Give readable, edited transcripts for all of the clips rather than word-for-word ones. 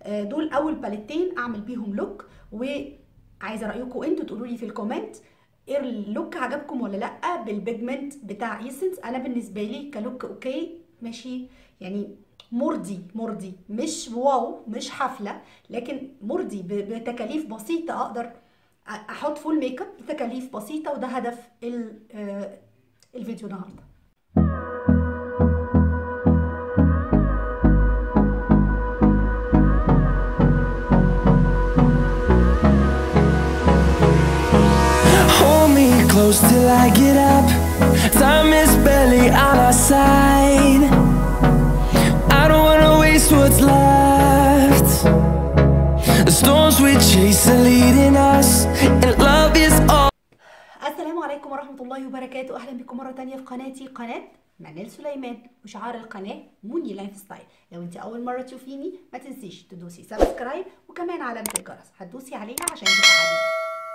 دول اول باليتين اعمل بيهم look، وعايزه رايكم انتوا تقولوا لي في ال comment ايه ال look عجبكم ولا لا بال pigment بتاع Essence. انا بالنسبة لي ك look okay ماشي، يعني مرضي مرضي، مش wow مش حفلة، لكن مرضي بتكاليف بسيطة. اقدر احط full makeup بتكاليف بسيطة، وده هدف الفيديو النهارده. Hold me close till I get up. Time is barely on our side. I don't wanna waste what's left. The storms we chase are leading us, and love is all. السلام عليكم ورحمة الله وبركاته. أهلا بكم مرة تانية في قناتي، قناة منال سليمان، وشعار القناة موني lifestyle. لو انت أول مرة تشوفيني ما تنسيش تدوسي subscribe، وكمان علامة الجرس هتدوسي عليها عشان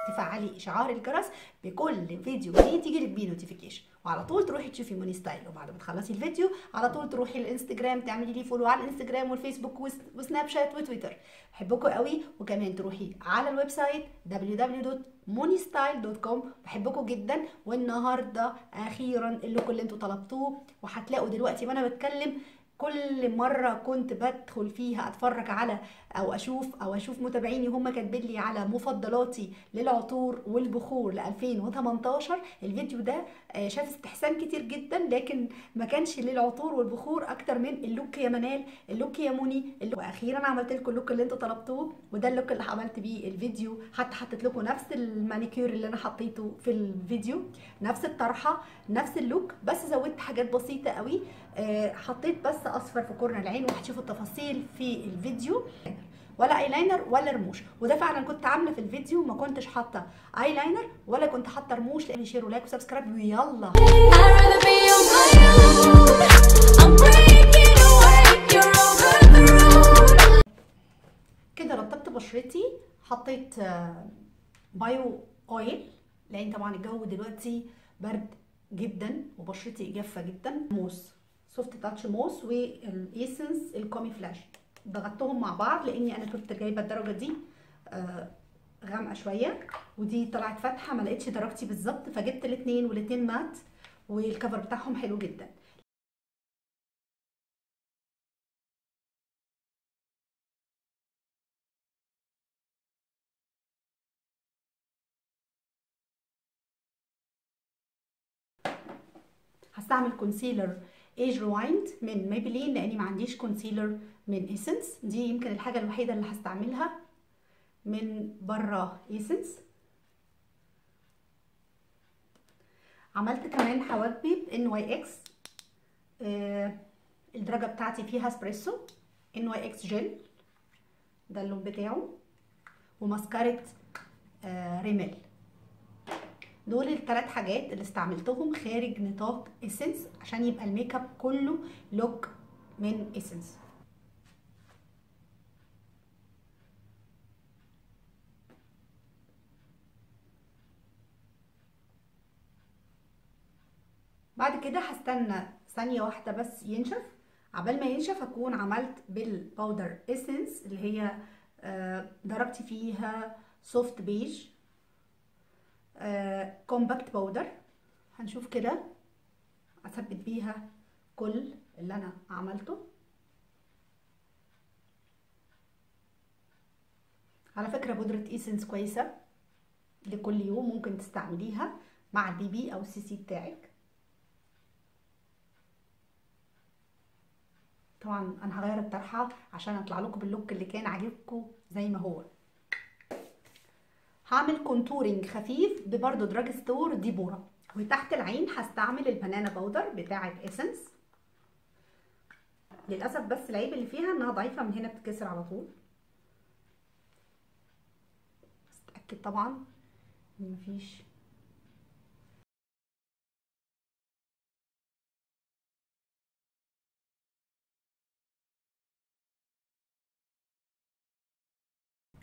تفعلي اشعار الجرس بكل فيديو جديد يجيلك بيه notification، وعلى طول تروحي تشوفي موني ستايل. وبعد ما تخلصي الفيديو على طول تروحي الانستجرام تعملي لي follow على الانستجرام والفيسبوك وسناب شات وتويتر. بحبكم قوي. وكمان تروحي على ال website www.monistyle.com. بحبكم جدا. والنهارده اخيرا ال look اللي انتوا طلبتوه، وهتلاقوا دلوقتي وانا بتكلم كل مرة كنت بدخل فيها اتفرج على او اشوف متابعيني هم كاتبين لي على مفضلاتي للعطور والبخور ل 2018. الفيديو ده شاف استحسان كتير جدا، لكن ما كانش للعطور والبخور اكتر من ال look يا منال، ال look يا موني. واخيرا عملت لكم ال look اللي انتوا طلبتوه، وده ال look اللي عملت بيه الفيديو. حتى حطيت لكم نفس المانيكير اللي انا حطيته في الفيديو، نفس الطرحة، نفس ال look، بس زودت حاجات بسيطة قوي. حطيت بس اصفر في corner العين، وهتشوفوا التفاصيل في الفيديو. ولا ايلاينر ولا رموش، وده فعلا كنت عامله في الفيديو، ما كنتش حاطه ايلاينر ولا كنت حاطه رموش. لان share و like و subscribe، ويلا. كده رطبت بشرتي، حطيت bio oil، لان طبعا الجو دلوقتي برد جدا وبشرتي جافة جدا. موس soft touch mousse وال Essence ال camouflage، ضغطتهم مع بعض لاني انا كنت جايبه الدرجة دي غامقه شوية، ودي طلعت فاتحة، ما لقيتش درجتي بالظبط، فجبت الاثنين، والاثنين matte، وال cover بتاعهم حلو جدا. هستعمل concealer Age Rewind من Maybelline، لاني ما عنديش concealer من Essence. دي يمكن الحاجة الوحيدة اللي هستعملها من بره Essence. عملت كمان حواجبي ب NYX، الدرجة بتاعتي فيها اسبريسو، NYX gel ده اللون بتاعه، وماسكارة Rimmel. دول الثلاث حاجات اللي استعملتهم خارج نطاق Essence عشان يبقى الميك اب كله look من Essence. بعد كده هستنى ثانية واحدة بس ينشف. عبال ما ينشف هكون عملت بال powder Essence اللي هي درجتي فيها soft beige، compact powder. هنشوف كده اثبت بيها كل اللي انا عملته. على فكرة بودرة Essence كويسة لكل يوم، ممكن تستعمليها مع ال BB او ال CC بتاعك. طبعا انا هغير الطرحة عشان اطلع لكم بال look اللي كان عاجبكم زي ما هو. هعمل contouring خفيف ببرضه drugstore ديبورا، وتحت العين هستعمل ال banana powder بتاعه Essence. للاسف بس العيب اللي فيها انها ضعيفة، من هنا بتتكسر على طول. بس اتاكد طبعا ان مفيش.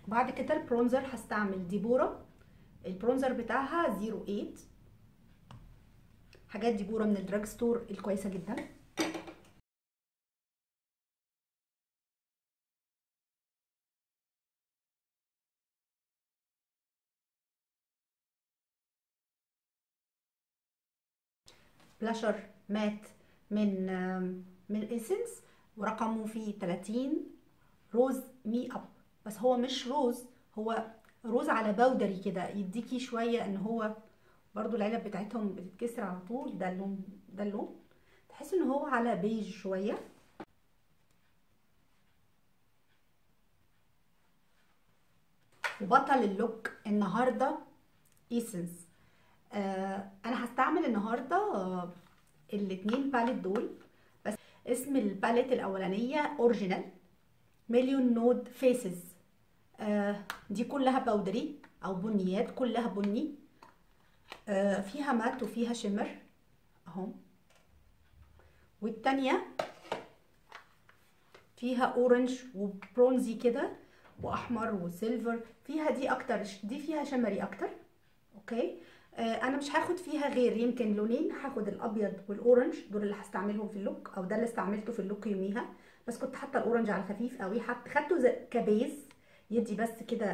بعد كده ال bronzer هستعمل ديبورا، ال bronzer بتاعها 08. حاجات ديبورا من ال drugstore الكويسة جدا. blusher matte من Essence، ورقمه فيه 30، Rose Me Up. بس هو مش rose، هو rose على powdery كده، يديكي شوية ان هو برضو العلب بتاعتهم بتتكسر على طول. ده اللون، ده اللون تحس ان هو على بيج شوية. وبطل ال look النهارده Essence. انا هستعمل النهارده الاتنين palette دول، بس اسم ال palette الاولانية Original Million Nude Faces. دي كلها powdery او بنيات، كلها بني، فيها matte وفيها shimmer اهو. والتانية فيها orange وبرونزي كده واحمر و silver، فيها دي اكتر، دي فيها shimmery اكتر. okay، انا مش هاخد فيها غير يمكن لونين، هاخد الابيض وال orange، دول اللي هستعملهم في ال look، او ده اللي استعملته في ال look يوميها، بس كنت حاطه ال orange على خفيف قوي، خدته ك base يدي بس كده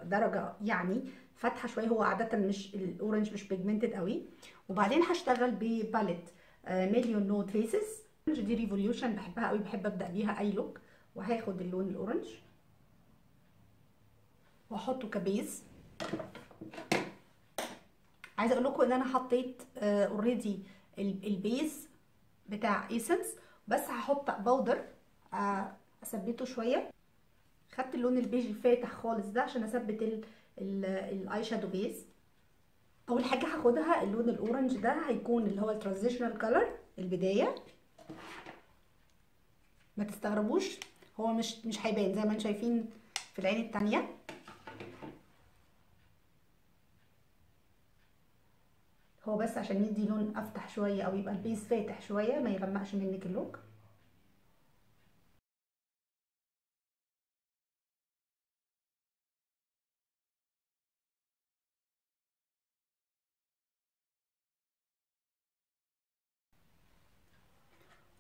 درجه يعني فاتحة شوية، هو عادة مش ال orange مش pigmented قوي. وبعدين هشتغل ب palette Million Nude Faces، دي Revolution بحبها قوي، بحب ابدا بيها اي look. وهاخد اللون ال orange واحطه ك base. عايزه اقول لكم ان انا حطيت already ال base بتاع Essence، بس هحط powder اثبته شوية. خدت اللون البيج الفاتح خالص ده عشان اثبت ال eye shadow base. اول حاجة هاخدها اللون ال orange ده، هيكون اللي هو ال transitional color البداية. ما تستغربوش هو مش هيبان زي ما انتم شايفين في العين التانية. هو بس عشان يدي لون افتح شوية او يبقى ال base فاتح شوية، ما يغمقش منك ال look.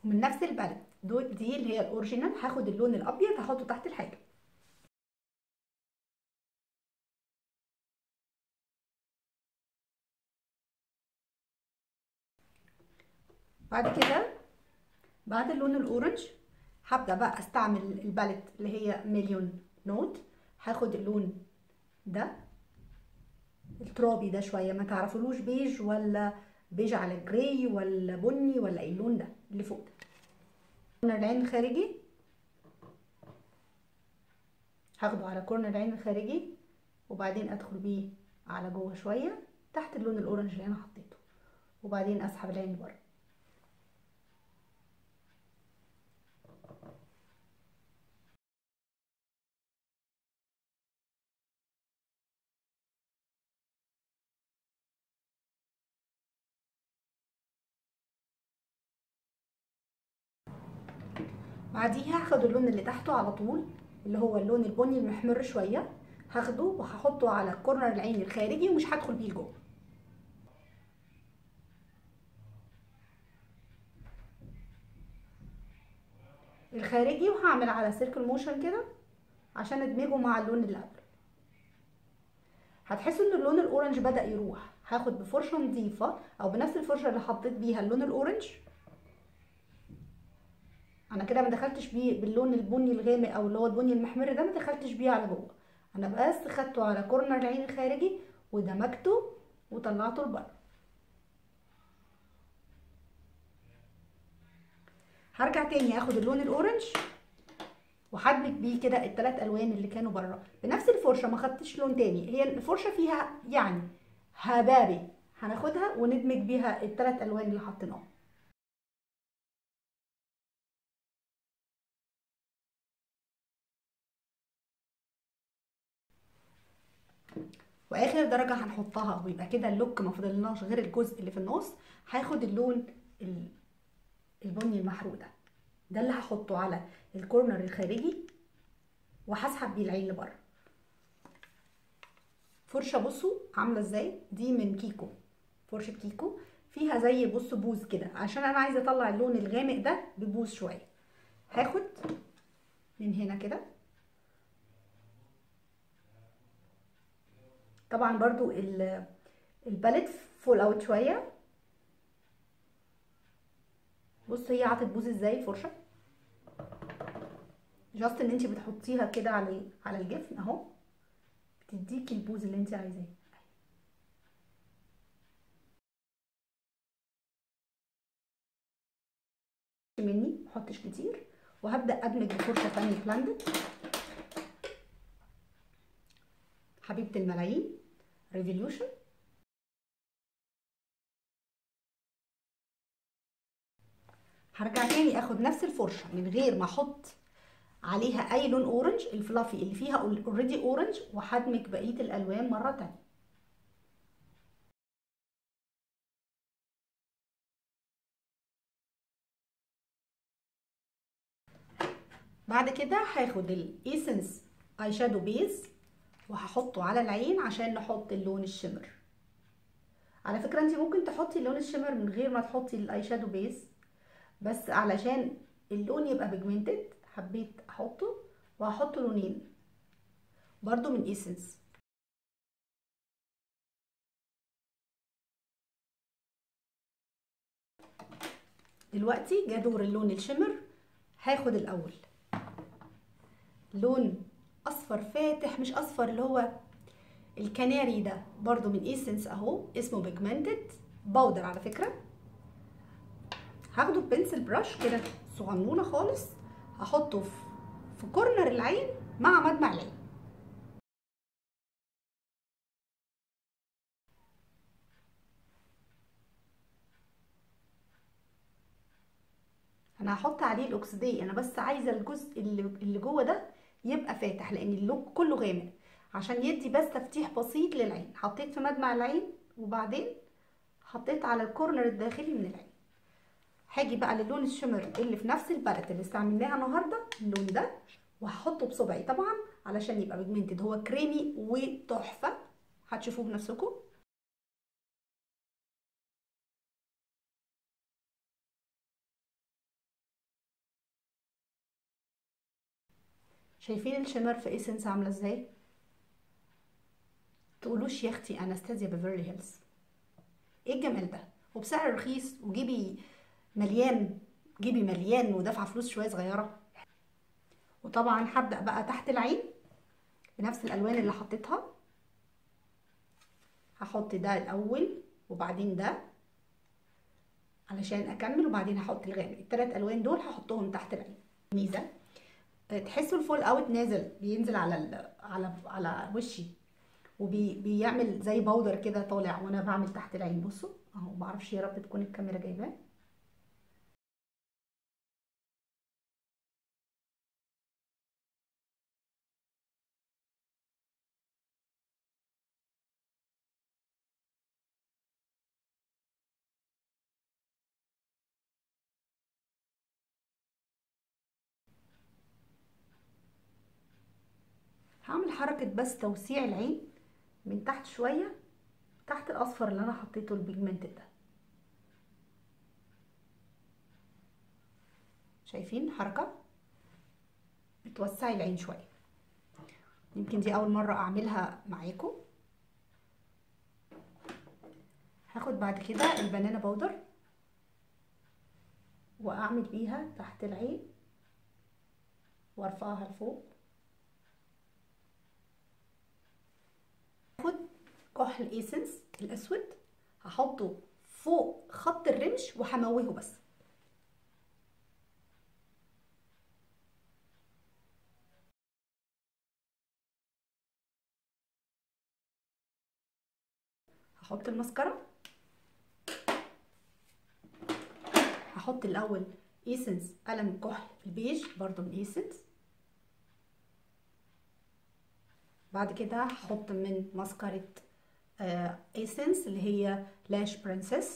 ومن نفس ال palette دي اللي هي ال Original، هاخد اللون الابيض هحطه تحت الحاجب. بعد كده بعد اللون ال orange هبدأ بقى استعمل ال palette اللي هي Million Nude. هاخد اللون ده الترابي ده شوية، ما تعرفولوش بيج ولا بيج على gray ولا بني ولا ايه، اللون ده اللي فوق ده. corner العين الخارجي هاخده على corner العين الخارجي، وبعدين ادخل بيه على جوه شوية تحت اللون ال orange اللي انا حطيته، وبعدين اسحب العين لبره. بعديها هاخد اللون اللي تحته على طول اللي هو اللون البني المحمر شوية، هاخده وهحطه على corner العين الخارجي ومش هدخل بيه لجوه. الخارجي، وهعمل على circle motion كده عشان ادمجه مع اللون اللي قبله. هتحسوا ان اللون ال orange بدأ يروح. هاخد بفرشه نظيفة او بنفس الفرشة اللي حطيت بيها اللون ال orange، انا كده ما دخلتش بيه باللون البني الغامق او اللي هو البني المحمر ده، ما دخلتش بيه على جوه، انا بس خدته على corner العين الخارجي ودمجته وطلعته لبره. هرجع تاني اخد اللون ال orange وهدمج بيه كده الثلاث الوان اللي كانوا بره بنفس الفرشة، ما خدتش لون تاني، هي الفرشة فيها يعني هبابي، هناخدها وندمج بيها الثلاث الوان اللي حطيناهم. واخر درجه هنحطها ويبقى كده ال look ما فضلناش غير الجزء اللي في النص، هاخد اللون البني المحروق ده، ده اللي هحطه على ال corner الخارجي وهسحب بيه العين لبره. فرشه بصوا عامله ازاي، دي من كيكو، فرشه كيكو فيها زي بصوا بوز كده، عشان انا عايزه اطلع اللون الغامق ده ببوز شوية. هاخد من هنا كده، طبعا برضو ال palette fall out شوية، بصوا هي عطت بوز ازاي الفرشة، just ان انت بتحطيها كده على الجفن اهو، بتديكي البوز اللي انت عايزاه. مني محطش كتير، وهبدا ادمج بفرشه ثانية blended حبيبه الملايين Revolution. هرجع تاني اخد نفس الفرشة من غير ما احط عليها اي لون orange، ال fluffy اللي فيها already orange، وهدمج بقية الالوان مرة تانية. بعد كده هاخد ال Essence eyeshadow base وهحطه على العين عشان نحط اللون ال shimmer. على فكرة انت ممكن تحطي اللون ال shimmer من غير ما تحطي ال eyeshadow base، بس علشان اللون يبقى pigmented حبيت احطه. وهحط لونين برضو من Essence. دلوقتي جه دور اللون ال shimmer. هاخد الاول لون اصفر فاتح، مش اصفر اللي هو الكناري ده، برضو من Essence اهو، اسمه pigmented powder على فكرة. هاخده pencil brush كده صغنونه خالص، هحطه في corner العين مع مدمع العين. انا هحط عليه الاكسدي، انا بس عايزه الجزء اللي جوه ده يبقى فاتح لان ال look كله غامق، عشان يدي بس تفتيح بسيط للعين. حطيت في مدمع العين وبعدين حطيت على ال corner الداخلي من العين. هاجي بقى للون ال shimmer اللي في نفس ال palette اللي استعملناها النهارده، اللون ده، وهحطه بصبعي طبعا علشان يبقى pigmented. هو كريمي وتحفه، هتشوفوه بنفسكم. شايفين ال shimmer في Essence عامله ازاي؟ تقولوش يا اختي Anastasia Beverly Hills، ايه الجمال ده؟ وبسعر رخيص، وجيبي مليان، جيبي مليان ودافعه فلوس شوية صغيرة. وطبعا هبدا بقى تحت العين بنفس الالوان اللي حطيتها. هحط ده الاول وبعدين ده علشان اكمل، وبعدين هحط الغامق. الثلاث الوان دول هحطهم تحت العين. ميزة تحسوا ال fallout نازل، بينزل على على على وشي، وبيعمل زي powder كده طالع وانا بعمل تحت العين. بصوا اهو، معرفش يا رب تكون الكاميرا جايباه. هعمل حركة بس توسيع العين من تحت شوية، تحت الأصفر اللي أنا حطيته ال pigment ده. شايفين حركة بتوسعي العين شوية. يمكن دي أول مرة أعملها معاكم. هاخد بعد كده ال banana powder وأعمل بيها تحت العين وارفعها لفوق. هاخد كحل Essence الاسود هحطه فوق خط الرمش وهموهه بس. هحط المسكرة، هحط الاول Essence قلم كحل البيج برضو من Essence، بعد كده هحط من مسكرة Essence اللي هي Lash Princess.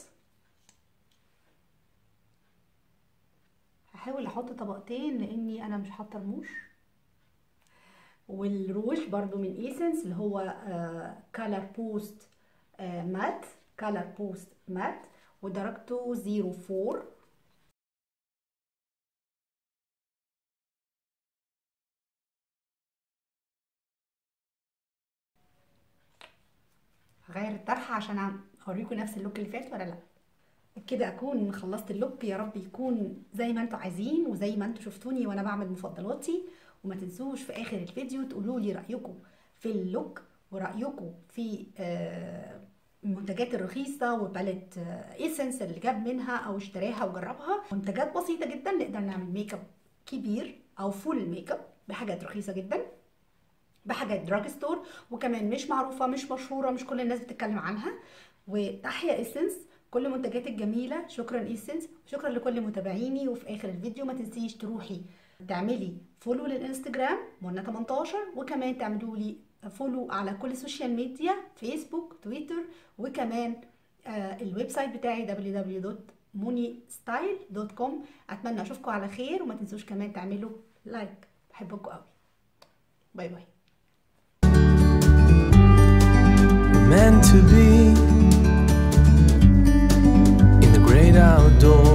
هحاول احط طبقتين لاني انا مش حاطه رموش. والروج برضو من Essence اللي هو Color Boost Matte، Color Boost Matte، ودرجته 04. هغير الطرحة عشان اوريكم نفس ال look اللي فات ولا لا. كده اكون خلصت ال look. يا رب يكون زي ما انتوا عايزين وزي ما انتوا شفتوني وانا بعمل مفضلاتي. وما تنسوش في اخر الفيديو تقولوا لي رايكم في ال look ورايكم في المنتجات الرخيصة و palette Essence اللي جاب منها او اشتراها وجربها. منتجات بسيطة جدا نقدر نعمل ميك اب كبير او full makeup بحاجات رخيصة جدا، بحاجات drugstore، وكمان مش معروفة مش مشهورة مش كل الناس بتتكلم عنها. وتحيا Essence، كل منتجات الجميلة. شكرا Essence، وشكرا لكل متابعيني. وفي اخر الفيديو ما تنسيش تروحي تعملي follow للانستجرام منى 18، وكمان تعملوا لي follow على كل ال social media، فيسبوك، تويتر، وكمان ال website بتاعي www.monistyle.com. اتمنى اشوفكم على خير، وما تنسوش كمان تعملوا like. بحبكم قوي، bye bye. Meant to be in the great outdoors.